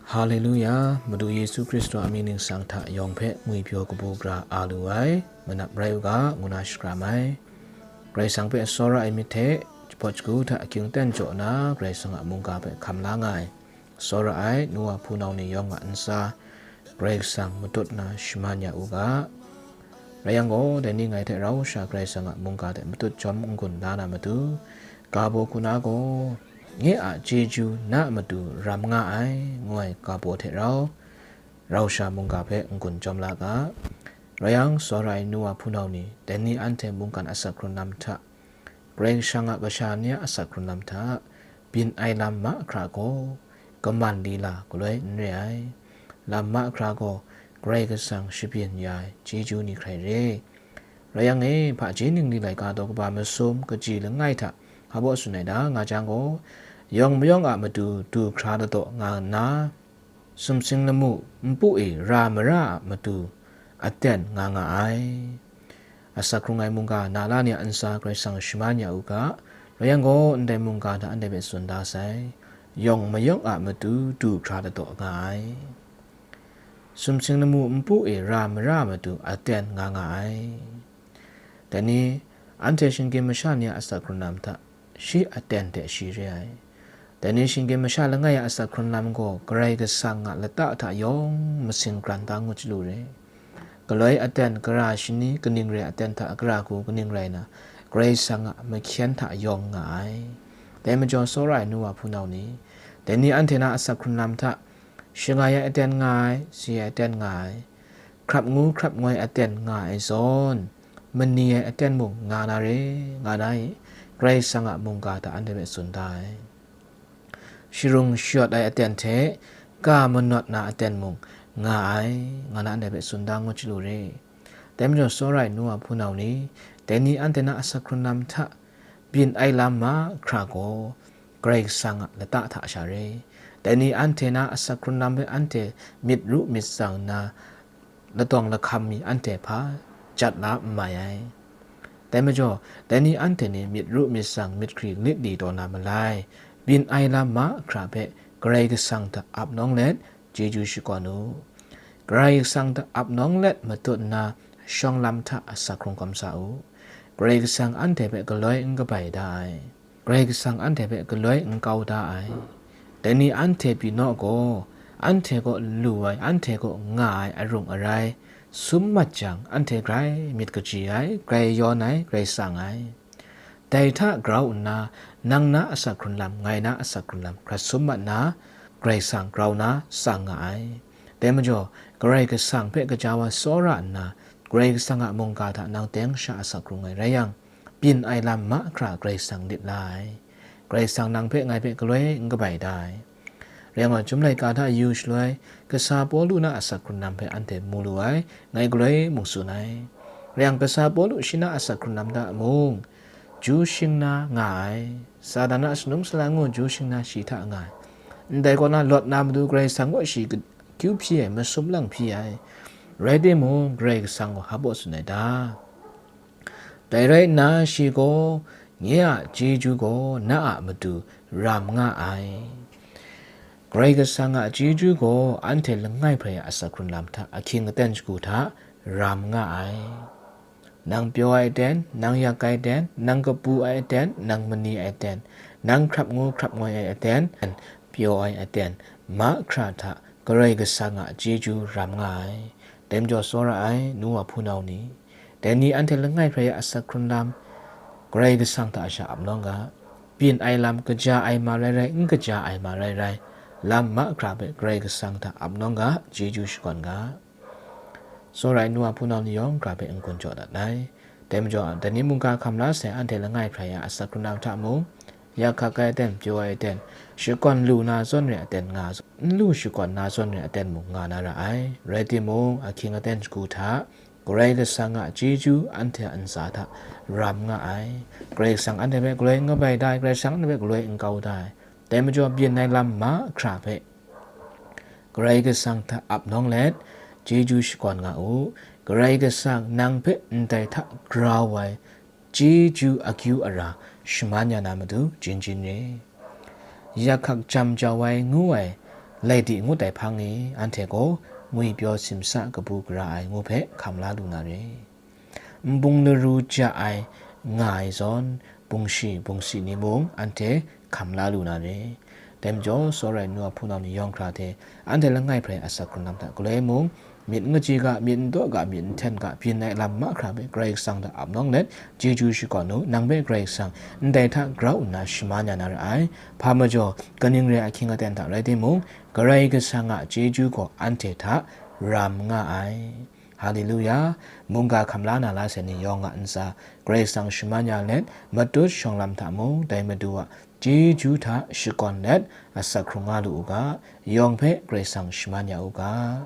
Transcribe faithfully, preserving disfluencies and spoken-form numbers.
Haleluya, Madu Yesu Hkristu a mying ningsang hta yawng hpe ngwipyaw kabu gara a lu ai, manap rai u ga, ngu na shakram ai. Karai Kasang hpe tsawra ai myit hte, jahpawt shagu hta ahkying aten jaw na, Karai Kasang a mungga hpe hkam la nga ai, tsawra ai nu wa hpunau ni yawng a ntsa, Karai Kasang matut na shaman ya u ga. Rai yang gaw, dai ni ngai hte rau sha Karai Kasang a mungga hte matut jawm n-gun la na matu, ga baw hku na gaw, "Nye a chyeju na a matu ram nga ai," ngu ai ga baw hte rau, rau sha mungga hpe n-gun jawm la ga. Rai yang, tsawra ai nu wa hpunau ni, dai ni anhte mungkan asak hkrun lam hta, Karai Kasang a kasha ni a asak hkrun lam hta, byin ai lam mahkra gaw, kaman lila galoi n re ai. Lam mahkra gaw, Karai Kasang shabyin ya ai chyeju ni hkrai re. Rai yang e, hpaji ningli laika daw kaba masum kaji langai hta, hpa baw tsun ai da nga jang gaw, yawng mayawng a matu du hkra ladaw nga nna, sumsing lamu npu e ra mara a matu aten nga nga ai. Asak hkrung ai mungga na la ni a ntsa Karai Kasang shaman ya u ga, rai yang gaw, ndai mungga hta anhte hpe tsun da sai, yawng mayawng a matu du hkra ladaw nga ai. Sumsing lamu npu e ra mara a matu aten nga nga ai. Dai ni, anhte shinggyim masha ni a asak hkrun lam hta, shi aten hte shi re ai. Dai ni shinggyim masha langai a asak hkrun lam gaw Karai Kasang a lata hta yawng masing kran da ngut chyalu re. Galoi aten, gara shani, kaning re aten hta gara hku kaning rai na, Karai Kasang a mahkyen hta yawng nga ai. Dai majaw, tsawra ai nu wa hpunau ni, dai ni anhte na asak hkrun lam hta, shangai ai aten nga ai, si ai aten nga ai, hkrap ngu hkrap ngoi aten nga ai zawn, mani ai aten mung nga na re, nga na i, Karai Kasang a mungga hta anhte hpe tsun da ai. Sharung shayawt ai aten hte, ka manawt na aten mung nga ai, nga na anhte hpe tsun da ngut chyalu re. Dai majaw, tsawra ai nu wa hpunau ni, dai ni anhte na asak hkrun lam hta, byin ai lam mahkra gaw, Karai Kasang a lata hta sha re. Dai ni anhte na asak hkrun lam hpe anhte myit ru myit tsang nna, latawng lahkam mi anhte hpa jat la n mai ai. Dai majaw, dai ni anhte ni myit ru myit tsang, myit hkri lit li taw na malai, byin ai lam mahkra hpe Karai Kasang hta ap nawng let, chyeju shakawn u. Karai Kasang hta ap nawng let matut nna, shawng lam hta asak hkrung hkawm sa u. Karai Kasang anhte hpe galoi n kabai da ai. Karai Kasang anhte hpe galoi n kau da ai. Dai ni anhte pyi naw gaw, anhte kaw lu ai, anhte kaw nga ai arung arai, sum mat jang, anhte grai myit kaji ai, grai yawn ai, grai tsang ai. Dai hta grau nna, nang na asak hkrun lam, ngai na asak hkrun lam, hkrat sum mat na, Karai Kasang grau na tsang nga ai. Dai majaw, Karai Kasang hpe kaja wa tsawra nna, Karai Kasang a mungga hta nang teng sha asak hkrung ai rai yang, byin ai lam mahkra Karai Kasang lit la ai. Karai Kasang nang hpe ngai hpe galoi n kabai da ai. Rai yang gaw, Chyum laika hta yu shaloi, kasa Pawlu na asak hkrun lam hpe anhte mu lu ai, ngai galoi mung tsun ai. Rai yang, kasa Pawlu shi na asak hkrun lam hta mung, ju shing na nga ai. Satan a sanung salang gaw ju shing na shi hta nga ai. Ndai kaw na, lawt na matu Karai Kasang gaw shi akyu hpyi ai, masum lang hpyi ai. Rai timung, Karai Kasang gaw hpa baw tsun ai ta? Dai rai nna, shi gaw, "Nye a chyeju gaw na a matu ram nga ai." Karai Kasang a chyeju gaw anhte langai hprai a asak hkrun lam hta ahkying aten shagu hta ram nga ai. Nang pyaw ai aten, nang yak ai aten, nang kapu ai aten, nang mani ai aten, nang hkrap ngu hkrap ngoi ai aten, pyaw ai aten, mahkra hta Karai Kasang a chyeju ram nga ai. Dai majaw, tsawra ai nu wa hpunau ni, dai ni anhte langai hprai a asak hkrun lam, Karai Kasang hta sha ap nawng ga. Byin ai lam, kaja ai ma rai rai, n kaja ai ma rai rai, lam mahkra hpe Karai Kasang hta ap nawng ga, chyeju shakawn ga. Tsawra ai nu wa hpunau ni yawng gara hpe n-gun jaw dat ai. Dai majaw, dai ni mungga hkam la sai anhte langai hprai a asak hkrun lam hta mung, yak hkak ai aten, pyaw ai aten, shakawn lu na zawn re aten nga, n lu shakawn na zawn re aten mung nga na ra ai. Rai timung, ahkying aten shagu hta, Karai Kasang a chyeju anhte a ntsa hta ram nga ai. Karai Kasang anhte hpe galoi n kabai da ai, Karai Kasang anhte hpe galoi n kau da ai. Dai majaw, byin ai lam mahkra hpe Karai Kasang hta ap nawng let, chyeju shakawn nga u. Karai Kasang nang hpe ndai hta grau ai chyeju akyu ara shaman ya na matu, jin jin re. yak hkak jam jau ai ngu ai, lai di ngut ai hpang e, anhte gaw ngwipyaw simsa kabu gara ai ngu hpe hkam la lu na re. Nbung laru ja ai nga ai zawn, bungshi bungsi ni mung anhte hkam la lu na re. Dai majaw, tsawra ai nu a hpunau ni yawng hkra hte anhte langai hprai asak hkrung lam hta galoi mung, myit n kaji ga, myit n daw ga, myit n hten ga, byin ai lam mahkra hpe Karai Kasang hta ap nawng let, chyeju shakawn u, nang hpe Karai Kasang ndai hta grau nna shaman ya na ra ai. Hpa majaw, kaning re ai ahkying aten hta rai timung, Karai Kasang a chyeju gaw anhte hta ram nga ai. Haleluya! Mungga hkam la na la sai ni yawng a ntsa, Karai Kasang shaman ya let, matut shawng lam hta mung dai Madu a chyeju hta shakawn let, asak hkrung nga lu u ga, yawng hpe Karai Kasang shaman ya u ga.